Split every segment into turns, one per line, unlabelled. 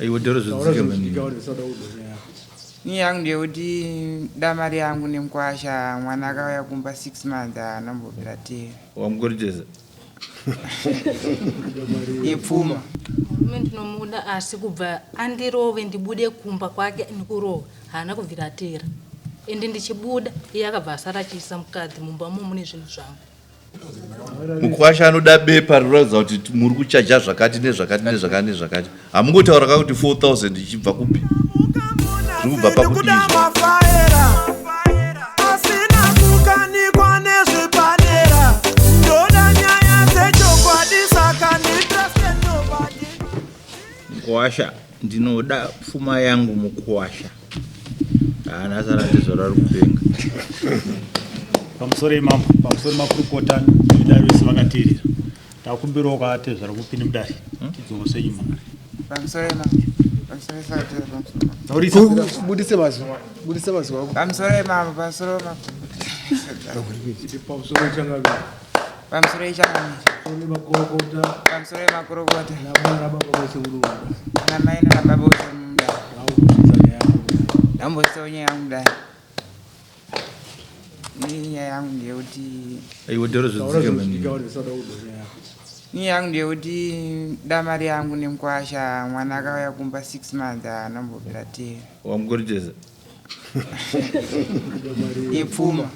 Aiwa taura zvadzika maningi.
Ini yangu ndeyekuti da mari yangu nemukwasha mwana akauya kumba 6 months haana kumbobvira teera.
Wamukoritesa.
Yepfuma.
Murume ndinomuda asi kubva andirove ndibude kumba kwake nekurova haana kubvira ateera ende ndichibuda iye akabva asara achiisa mukadzi mumba mo mune zvinhu zvangu.
Mukwasha anoda bepa rinoratidza kuti muri kuchaja zvakati nezvakati nezvakati nezvakati. Hamungotaura ka kuti 4000 ichibva kupi? Zviri kubva pakudii izvo?
Mukwasha ndinoda pfuma yangu mukwasha. Haana saratidzo rari kupenga.
Pamusoro imambo, pamusoro makurukota nedare vese vakateerera. Takumbirawo katezvara kupinde mudare. Tidzose nyuma.
Pamusoro imambo. Pamusoro saratidzo pamusoro.
Taurisa.
Budise mazwi. Budise mazwi ako.
Pamusoro imambo, pamusoro mambo.
Pamusoro changamire.
Pamusoro ichangamire.
Pamusoro makurukota.
Pamusoro makurukota.
Namai nababa vose muri mudare.
Namai nababa vose muri mudare. Ndamboisa nyaya yangu dai. Nyaya yangu ndeyekuti
Aiwa taura zvadzika maningi.
Nyaya yangu ndeyekuti da mari yangu nemukwasha mwana akauya kumba 6 months haana kumbobvira teera.
Wamukoritesa.
Yepfuma.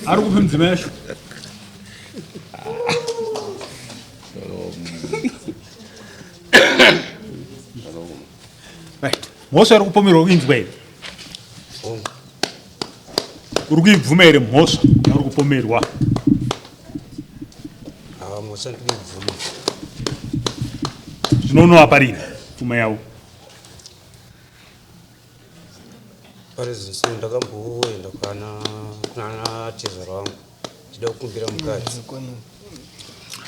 Ari kupi mudzimai yacho? Right. Mhosva iri kupomerwa kuinzwa here? Uri kuibvuma here mhosva yauri kupomerwa?
Ah, mhosva ndiri kuibvuma.
Zvinonowa rini pfuma yavo?
Pari zvino ndakamboenda kwana kunana tezvara vangu ndichida kukumbira mukadzi.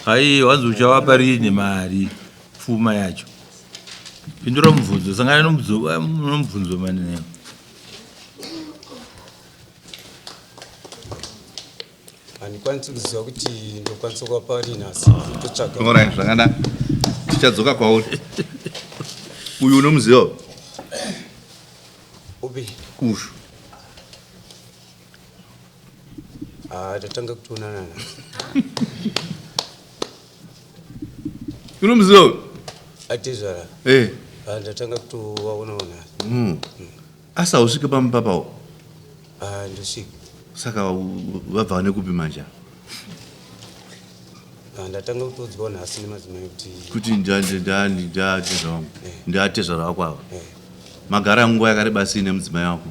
Hai wanzi uchavapa rini mari pfuma yacho? Pindura mubvunzo, sangana nomubvunzo manene.
Handikwanisi kuziva kuti ndokwanisa kuvapa rini asi totsvaga.
Alright, zvakanaka. Tichadzoka kwauri. Uyu unomuziva?
Upi?
Kushu.
Ah, tatanga kutoonana nhasi.
Unomuziva uyu?
Atezvara.
Eh.
Ah, ndatanga kutovaonawo nhasi.
Asi hausvike pamba pawo?
Ah, ndosvika.
Saka vabva nekupi manje?
Ah, ndatanga kutodzwa nhasi nemadzimai kuti
Kuti ndatezvara wangu. Ndatezvara wako ava.
Eh.
Magara nguva yakareba sei nemudzimai wako?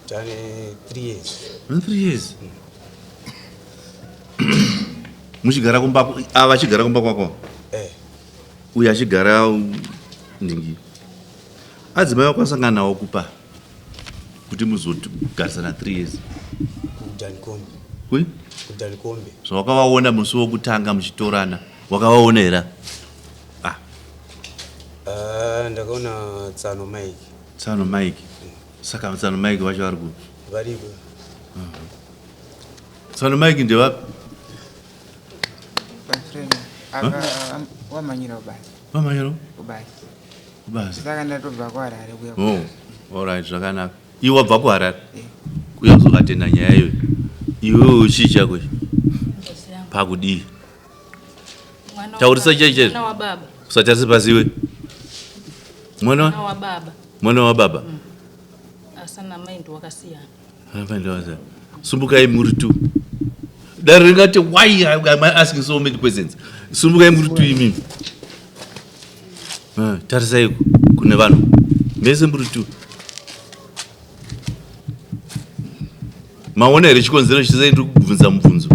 Tane 3 years.
3 years. Muchigara kumba ava achigara kumba kwako?
Eh.
Uyu achigara ndingi. Adzimai wako asangana nawo kupa kuti muzogarisana 3 years.
KuDanikombe.
Kui?
KuDanikombe.
Zvawakavaona musi wokutanga muchitorana, wakavaona here? Ah.
Ndakaona Tsano Mike.
Tsano Mike. Saka Tsano Mike vacho vari kupi?
Variko.
Tsano Mike ndevapi?
Apa wamhanyira kubasa.
Wamhanyira?
Kubasa.
Kubasa.
Saka ndatobva kuHarare kuya.
Oh, alright, zvakanaka. Iwe wabva kuHarare? Kuya kuzokatenda nyaya iyoyo. Iwewe chii chako ichi? Pakudii? Taurisa chai chaizvo.
Mwana wababa.
Usatarise pasi iwe. Mwana
Mwana wababa.
Mwana wababa.
Asi namai ndiwo wakasiyana.
Amai ndiwo wakasiyana. Sumbukai muri two. Dare ringati why am I asking so many questions? Sumbukai muri two imimi. Ah, tarisai kune vanhu. Mese muri two. Maona here chikonzero chisai ndiri kubvunza mubvunzo?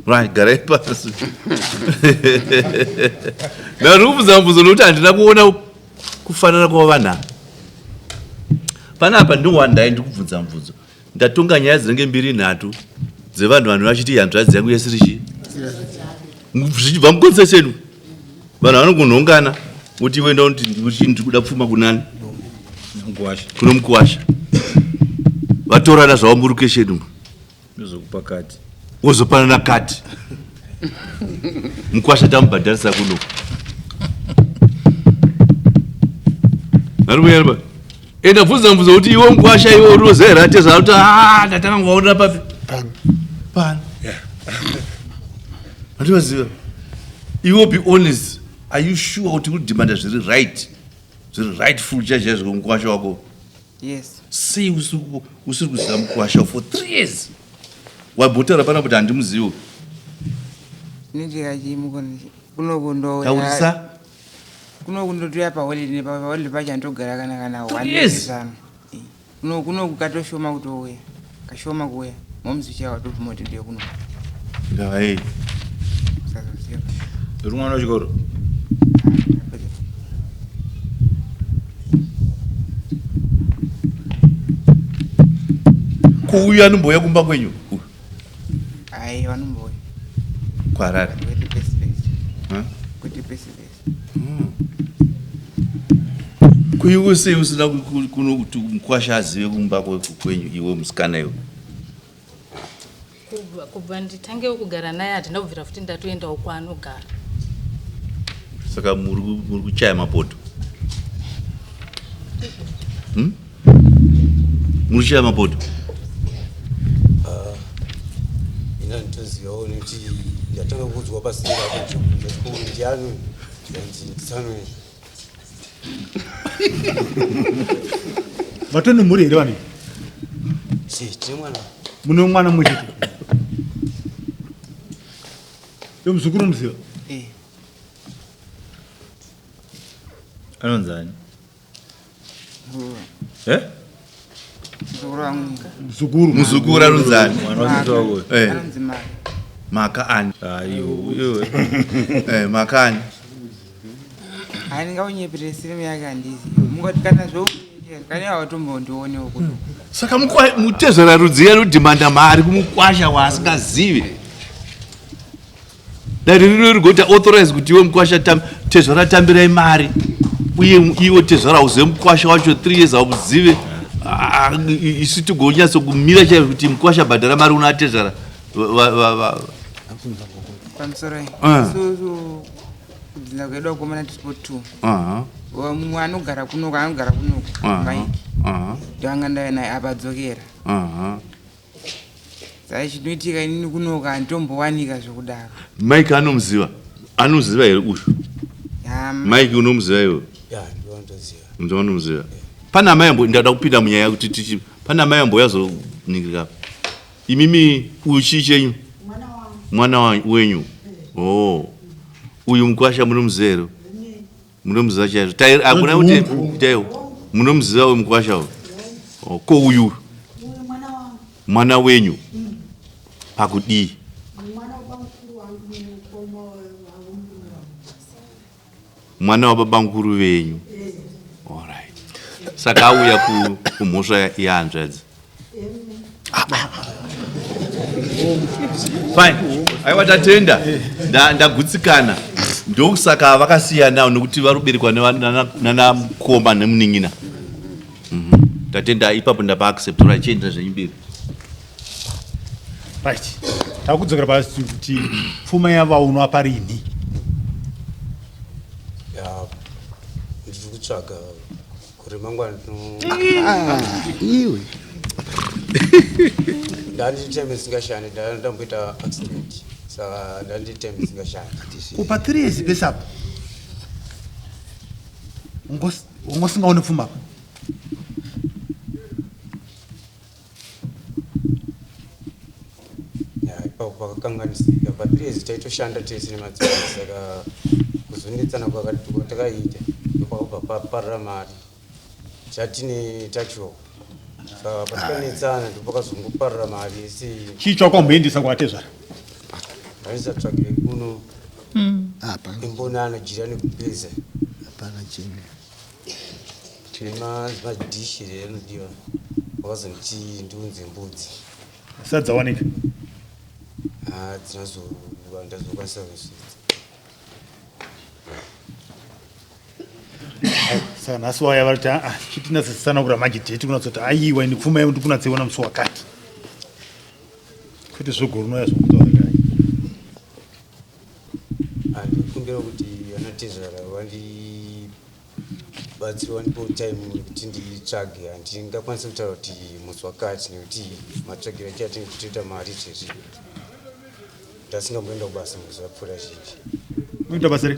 Right, garai pasi. Ndiri kubvunza mubvunzo nokuti handina kuona kufanana kwavanhu ava. Panapa ndowandai ndiri kubvunza mubvunzo. Ndatonga nyaya dzinenge mbiri nhatu dzevanhu vanhu vachiti hanzvadzi yangu yasiri chii? Zvichibva mukonzesenu. Vanhu vanongonhongana kuti iwe ndauti ndiri kuda pfuma kunani? Kuno mukuwasha. Vatorana zvavo murukesheni umu.
Ndozokupa kati.
Wozopanana kati. Mukwasha tamubhadharisa kuno. Arikuya Enda bvunza mubvunzo kuti iwe mukwasha iwe unoziva here atezvara kuti ah ndatanga kuvaonera papi?
Pano.
Pano. Handivaziva. Iwe be honest. Are you sure kuti uri kudhimanda zviri right? Zviri rightful chaizvo chaizvo kumukwasha wako?
Yes.
Sei usiri kuziva mukwasha for 3 years? Wambotaura pana kuti handimuzivi.
Ndinoita chimukono kuno kundouya.
Taurisa.
Kuno kundotoya paholiday paholiday pacho andogara kana kana one
years.
zano. Kuno kuno kukatoshoma kutouya. Kashoma kuuya. Momzi uchiya watobvuma kuti ndiye kuno.
Ndava yei?
Usazoziva.
Uri mwana wechikoro?
Ko uyu anombouya kumba kwenyu? Uyu.
Ayi vanombouya.
KuHarare.
Kwete pese pese.
Huh?
Kwete pese pese.
Kuiwe sei usina kuno kuti mukwasha azive kumba kwenyu iwe musikana iwe?
Kubva nditange kugara naye handina kubvira futi ndatoendawo kwaanogara.
Saka muri kuchaya mapoto? Muri kuchaya mapoto?
Ina nditozivawo nekuti ndatanga kuudzwa pasina kuti ndati ndiani nditsano.
Vatone mhuri here vanhu?
Tine mwana.
Mune mwana mumwe chete. Iwe muzukuru unomuziva?
Eh.
Anonzani? Eh?
Muzukuru wangu.
Muzukuru.
Muzukuru anonzani?
Mwana wasisi wako.
Eh.
Anonzi Maka.
Maka ani?
Aiyo, iwe.
Eh, maka ani?
Handingaunyeperere sirimu yake handizivi. Mungati kana zvo kane hawatombondionewo kuno.
Saka mutezvara rudzi anodhimanda mari kumukwasha waasingazivi. Dare rino rigoti authorize kuti iwe mukwasha tezvara tambirai mari. Uye iwe tezvara uzive mukwasha wacho 3 years hauzive. Isu tigonyatso kumira chaizvo kuti mukwasha bhadhara mari una tezvara.
Pamusoro iyi. Isusu kudzinza kwedu vakomana tiripo 2. Mumwe anogara kunoku anogara kunoku. Mike. Ndovanga ndauya naye apa adzokera. Saka chinoitika inini kunoku handitombowanika zvekudaro.
Mike anomuziva? Anomuziva here uyu? Mike unomuziva iwe?
Ya, ndinotoziva.
Ndinomuziva. Pana amai ambo ndada kupinda munyaya kuti tichi pana amai ambo yazoningirika. Imimi uyu chii chenyu? Mwana wenyu. Oh. Uyu mukwasha munomuziva here? Munomuziva chaizvo. Tai hakuna kuti taiwo. Munomuziva uyu mukwasha uyu? Oh, ko uyu? Mwana wenyu. Pakudii? Mwana wababa mukuru venyu. Alright. Saka auya kumhosva yehanzvadzi. Fine. Aiwa tatenda. Ndagutsikana. Ndokusaka vakasiyana nekuti vari kuberekwa nana mukoma nemunin'ina. Tatenda ipapo ndapa accept. Right, chiendera zvenyu mberi.
Right. Takudzokera pasi kuti pfuma yavaunwa parini.
Ya, ndiri kutsvaga gore mangwana
Iwe.
Ndandiri time isingashandi, ndamboita accident. Saka ndandiri time isingashandi.
Kupa 3 years pese apa. Ungosingaoni pfuma apa.
Ya, ipapo pakakanganisika. Pa 3 years taitoshanda tese nemadzimai, saka kuzonetsana kwatakaita ndopakabva paparira mari. Chatine tacho. Saka patikanetsana ndopakazongoparira mari yese.
Chii chawakamboendesa kwatezvara?
Ndaisatsvagire kuno.
Apa.
Imbonano jira nekugeza.
Hapana chinhu.
Nemadhishi anodiwa. Wakazonditi ndiunze mbudzi.
Sadzawanika.
Ah, ndazokwanisa kusvitsa.
Saka nhasi wauya vari kuti aa chitinasisana kura manje date kunatsoti aiwa ini pfuma yangu ndikunatseona musi wakati. Kwete zvegorunoya zvokutaura kai.
Andikumbira kuti anatezvara vandibatsire vandipewo time yekuti nditsvage. Handingakwanisi kutaura kuti musi wakati nekuti matsvagiro acho atinge tichitoita mari izvezvi. Ndasingamboenda kubasa musi wapfuura zhinji.
Unoita basa rei?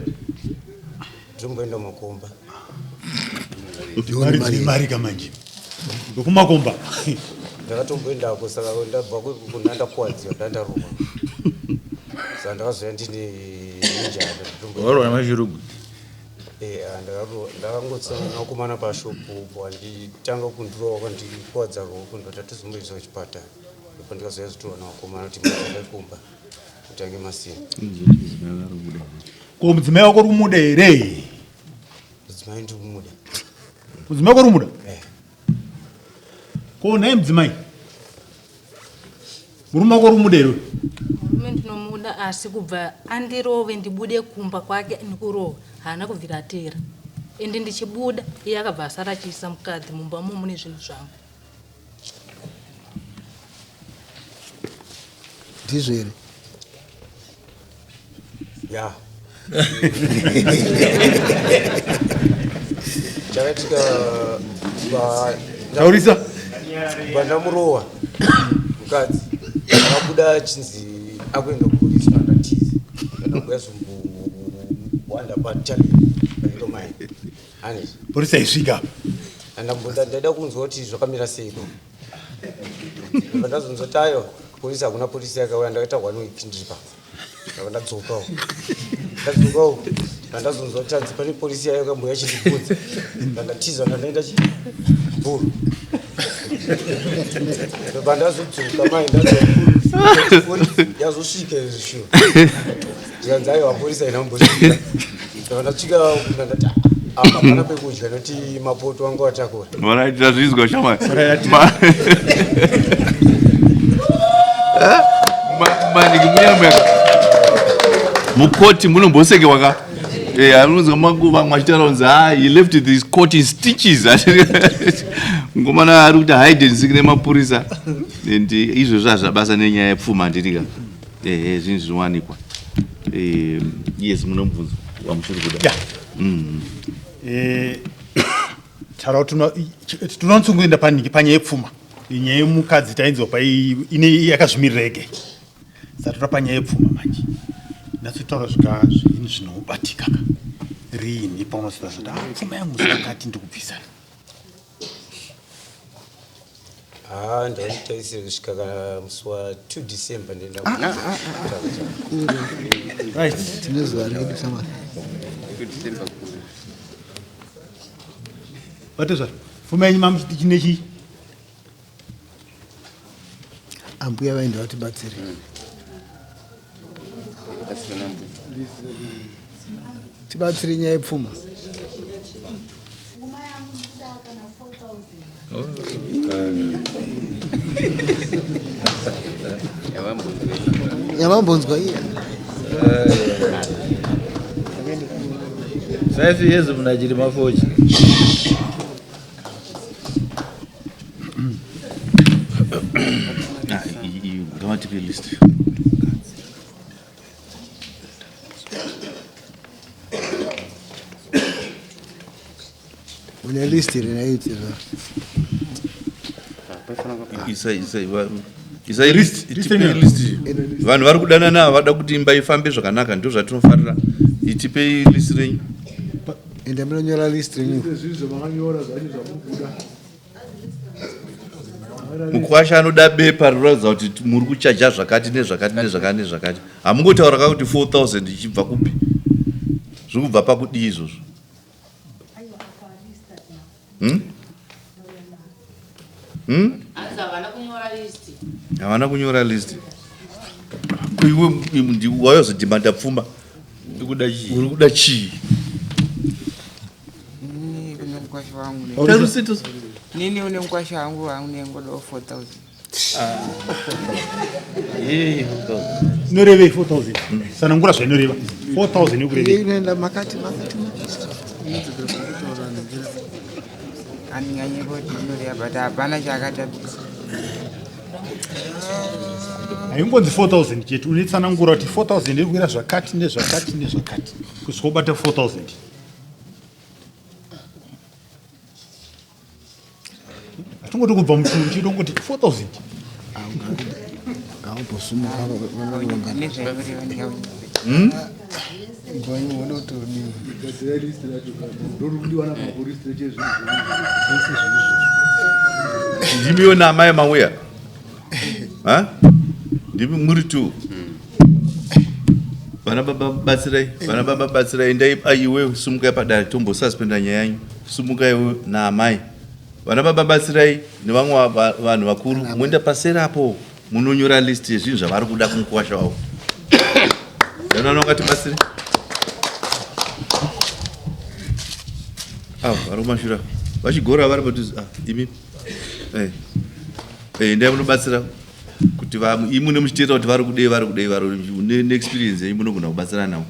Ndomboenda kumakomba.
Mari dzine mari ka manje. Ndokumakomba.
Ndakatomboendako saka ndabva kuna ndakuwadziwa ndandarumwa. Saka ndakazouya ndine injara.
Warwa nemashurugwi.
Eh, ndakangotsana nakomana pashopu wanditanga kundirova wakandikuwadza ruoko ndoti atizomboiswa kuchipatara. Ndipo ndikazouya zotorwa navakomana kuti muende kumba mutange masina.
Ko mudzimai wako uri kumuda here?
Mudzimai ndiri kumuda.
Mudzimai wako uri kumuda?
Eh.
Ko nhai mudzimai? Murume wako uri kumuda here?
Murume ndinomuda asi kubva andirove ndibude kumba kwake nekurova haana kubvira ateera. Ende ndichibuda iye akabva asara achiisa mukadzi mumba umo mune zvinhu zvangu.
Ndizvo here?
Ya. Chakaitika
Taurisa.
Pandamurowa mukadzi akabuda achinzi akuenda kupolisi pandatiza. Ndakauya zombohwanda patali paito mai. Ani?
Polisi haisvika apa.
Andamboda ndaida kunzwa kuti zvakamira seiko. Ndazonzwa kuti ayo polisi hakuna polisi yakauya ndakaita one week ndiri pa. Ndabva ndadzokawo. Ndadzokawo. Ndazonzwa kuti hanzi pane polisi yayo yakamboya chindibvunza. Ndandatiza ndandaenda chi bhuru. Ndobva ndazodzoka mai ndadzoka. Polisi yazosvika izvi shuwa. Ndikanzi aiwa polisi haina kumbosvika. Ndabva ndasvika ndati apa hapana pekudya nekuti mapoto anga atakura.
Alright, tazvinzwa shamwari. Maniki muya muya. Mukoti munombosekewa ka? Eh, anonzwa makuva mwachitaura kunzi ah, he left this court in stitches. Ngomana ari kuti hide and seek nemapurisa. And izvozvo hazvina basa nenyaya yepfuma handiti ka? Ehe, zvinhu zvinowanikwa. Eh, yes, mune mubvunzo wamuchiri kuda.
Yeah. Taura kuti tinonatsokuenda paniki panyaya yepfuma. Nyaya yemukadzi tainzwa pai ine yakazvimirira yega. Saka toda panyaya yepfuma manje. Natsotaura zvika zvinhu zvinobatika ka. Riini paunoziva kuti ah, pfuma yangu musi wakati ndikubvisa.
Ah, ndaitaisira kusvika kana musi wa 2 December ndenda.
Right.
Tine zuva redu shamwari.
Vatezvara, pfuma yenyu mamuchiti chine chii?
Ambuya vaenda vatibatsire. Tibatsire nyaya yepfuma. Yamambonzwa iya.
5 years munhu achiri mafoji.
Ah, ngavatipe list.
Une list here naiti zva.
Isai isai isai list, itipei list. Vanhu vari kudanana vada kuti imba ifambe zvakanaka ndizvo zvatinofarira. Itipei list renyu.
Ende munonyora list renyu.
Mukwasha anoda bepa rinoratidza kuti muri kuchaja zvakati nezvakati nezvakati nezvakati. Hamungotaura ka kuti 4000 ichibva kupi? Zviri kubva pakudii izvozvo?
Hanzi havana kunyora list.
Havana kunyora list. Iwe wayozodhimanda pfuma.
Uri kuda chii?
Uri kuda chii?
Nini une mukwasha wangu nini une mukwasha wangu wangu nengodawo 4000.
Inorevei 4000? Sanangura zvainoreva. 4000 ikurevei?
Inoenda makati makati makati.
Handinganyepoti inoreva but hapana chaakati abvisa.
Haingonzi 4000 chete, unetsanangura kuti 4000 iri kuira zvakati nezvakati nezvakati kusvika ubata 4000. Hatingoti kubva muchuru chitongoti 4000.
Ngaumbosumuka
Nezvaireva ndikaona.
Ndimiwo naamai mauya. Ha? Ndimi muri two. Vana baba batsirai, vana baba batsirai, endai aiwe sumukai padare tombosuspenda nyaya yenyu. Sumukai naamai. Vana baba batsirai nevamwe vanhu vakuru moenda paseri apo munonyora list yezvinhu zvavari kuda kumukuwasha wavo. Vana ungatibatsire. Avo vari kumashure vachigora vari padhuze. Ah, imi. Eh. Eh, endai munobatsira kuti imi mune muchiteerera kuti vari kudei vari kudei vari ne neexperience yenyu munogona kubatsira navo.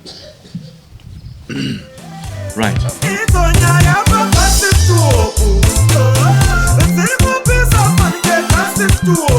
Right.
Idzonyaya pafasituoku dziri kupisa fanike kasituoku.